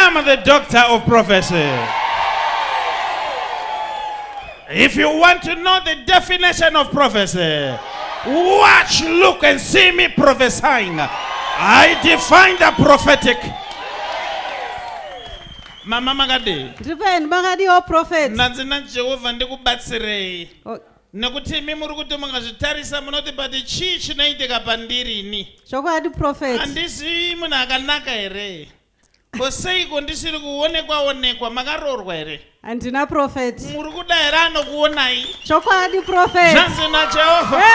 am the doctor of prophecy. If you want to know the definition of prophecy, watch, look, and see me prophesying. I define the prophetic. Mama makadii? Ndipeni makadiwo prophet. Ndanzi naJehovha ndikubatsirei. Oh, Nekuti imi muri kuti mukazvitarisa munoti but chii chinoitika pandiri ini? Chokwadi prophet. Handisi munhu akanaka here? Ko seiko ndisiri kuonekwa onekwa? Makaroorwa here? Handina prophet. Muri kuda here anokuonai? Chokwadi prophet. Zvanzi naJehovha. Amen.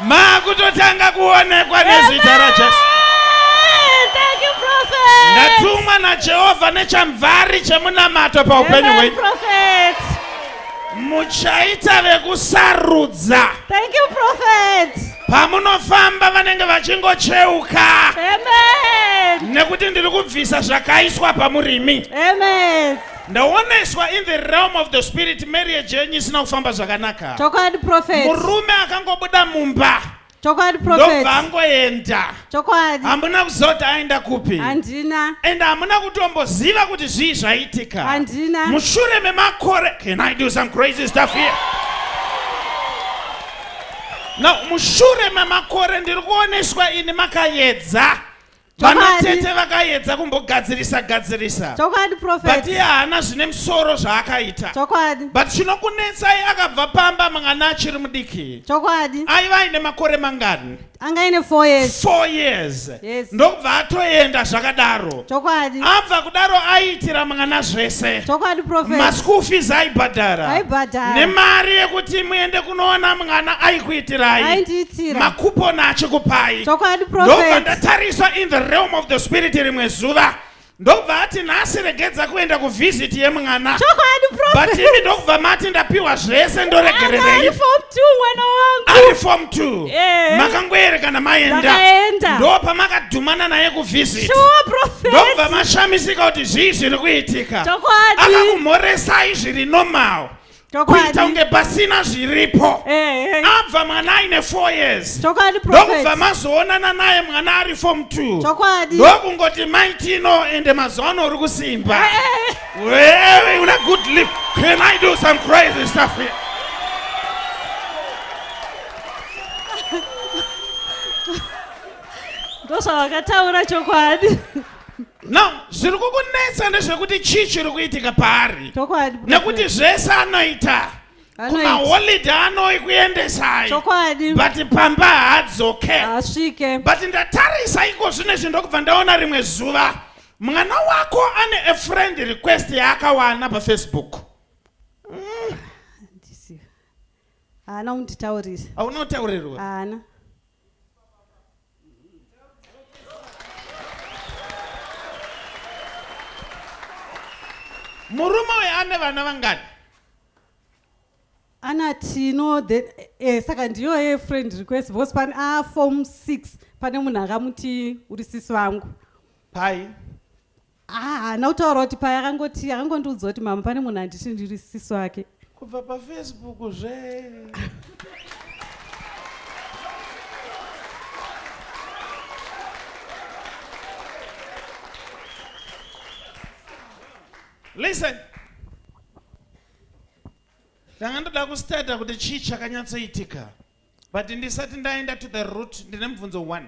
Makutotanga kuonekwa nezita raJesu. Amen. Thank you prophet. Ndatumwa naJehovha nechamvari chemunamato paupenyu Amen, hwenyu. prophet. Muchaita vekusarudza. Thank you prophet. Pamunofamba vanenge vachingocheuka. Amen. Nekuti ndiri kubvisa zvakaiswa pamurimi. Amen. Ndaoneswa in the realm of the spirit marriage yenyu isina kufamba zvakanaka. Chokwadi prophet. Murume akangobuda mumba. Chokwadi prophet. Ndobva angoenda. Chokwadi. Hamuna kuziva kuti aenda kupi. Handina. And hamuna kutomboziva kuti zvii zvaitika. Handina. Mushure memakore, can I do some crazy stuff here? Now, mushure memakore ndiri kuoneswa ini makayedza. Vanatete vakayedza kumbogadzirisa gadzirisa. Chokwadi prophet. But iye haana zvine musoro zvaakaita. Chokwadi. But chinokunetsai akabva pamba mwana achiri mudiki. Chokwadi. Aiva aine makore mangani? Anga aine 4 years. 4 years. Yes. Ndokubva atoenda zvakadaro. Chokwadi. Abva kudaro aiitira mwana zvese. Chokwadi prophet. Maschool fees aibhadhara. Aibhadhara. Nemari yekuti muende kunoona mwana aikuitirai. Aindiitira. Makuponi achikupai. Chokwadi prophet. Ndobva ndatariswa in the realm of the spirit rimwe zuva. Ndobva ati nhasi regedza kuenda kuvisit yemwana. Chokwadi prophet. But imi ndokubva mati ndapiwa zvese ndoregererei. Ari form 2 mwana wangu. Ari form 2. Eh. Makangoerekana maenda. Ndakaenda. Ndopamakadhumana naye kuvisit. Sure prophet. Ndobva mashamisika kuti zvii zviri kuitika. Chokwadi. Akakumhoresai zviri normal. kuita kunge pasina zviripo eh, eh. abva mwana aine 4 years Chokwadi prophet. ndokubva mazoonana naye mwana ari form 2 Chokwadi. ndokungoti maitino ende mazuva ano uri kusimba Eh, wewe una good lip can i do some crazy stuff here Ndozvavakataura chokwadi. Now zviri kukunetsa ndezvekuti chii chiri kuitika paari Chokwadi. nekuti zvese anoita kumaholiday anoikuendesai Chokwadi. but pamba haadzoke Haasvike. but ndatarisa iko zvino izvi ndokubva ndaona rimwe zuva mwana wako ane a friend request yaakawana pafacebook Handisi. Haana kunditaurira. Hauna kutaurirwa? Haana. Murume uyu ane vana vangani? Ana Tino then eh, saka ndiyo ye friend request because pane a form 6 pane munhu akamuti uri sisi vangu. Pai? Ah, haana kutaura kuti pai akangoti akangondiudza kuti mama pane munhu anditi ndiri sisi wake. Kubva paFacebook zve. Listen. Ndanga ndoda kustata kuti chii chakanyatsoitika. But ndisati ndaenda to the root ndine mubvunzo one.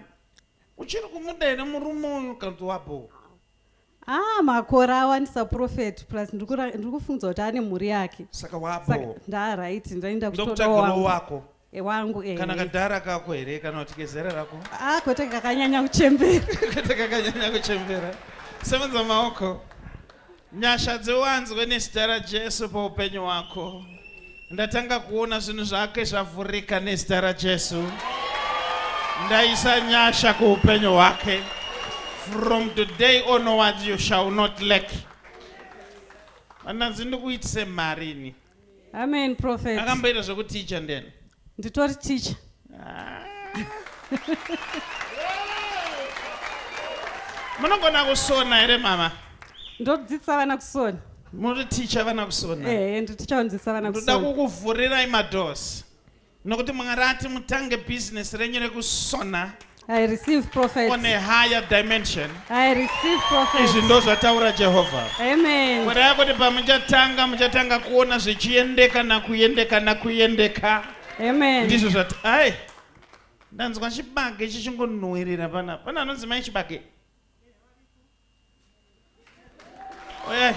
Uchiri kumuda here murume uyu kana kuti wabho? Ah, makore awandisa prophet plus ndiri kufungidzwa kuti ane mhuri yake. Saka wabho. Ndaa right, ndaenda kutoda wangu. wako. E wangu eh. Kana kadhara kako here kana kuti kezera rako? Ah, kwete kakanyanya kuchembera. Kwete kakanyanya kuchembera. Sevenza maoko. Nyasha dziwanzwe nezita raJesu paupenyu hwako. Ndatanga kuona zvinhu zvake zvavhurika nezita raJesu. Ndaisa nyasha kuupenyu hwake. From today onwards you shall not lack. Vananzi ndikuitise mari ini. Amen prophet. Akamboita zvekuticha ndeni. Nditori teacher. Ah. Munogona kusona here mama? Ndodzidzisa vana kusona. Munoticha vana kusona? Eh, nditicha vandzidzisa vana kusona. Ndoda kukuvhurirai madoors. Nokuti Mwari ati mutange business renyu rekusona. I receive, prophet. On a higher dimension. I receive, prophet. Izvi ndo zvataura Jehovha. Amen. Kureva kuti pamuchatanga muchatanga kuona zvichiendeka nakuendeka nakuendeka. Amen. Ndizvo zvati ai ndanzwa chibage chichingonhuwirira panapa. Pane anonzi mai chibage. Oyai.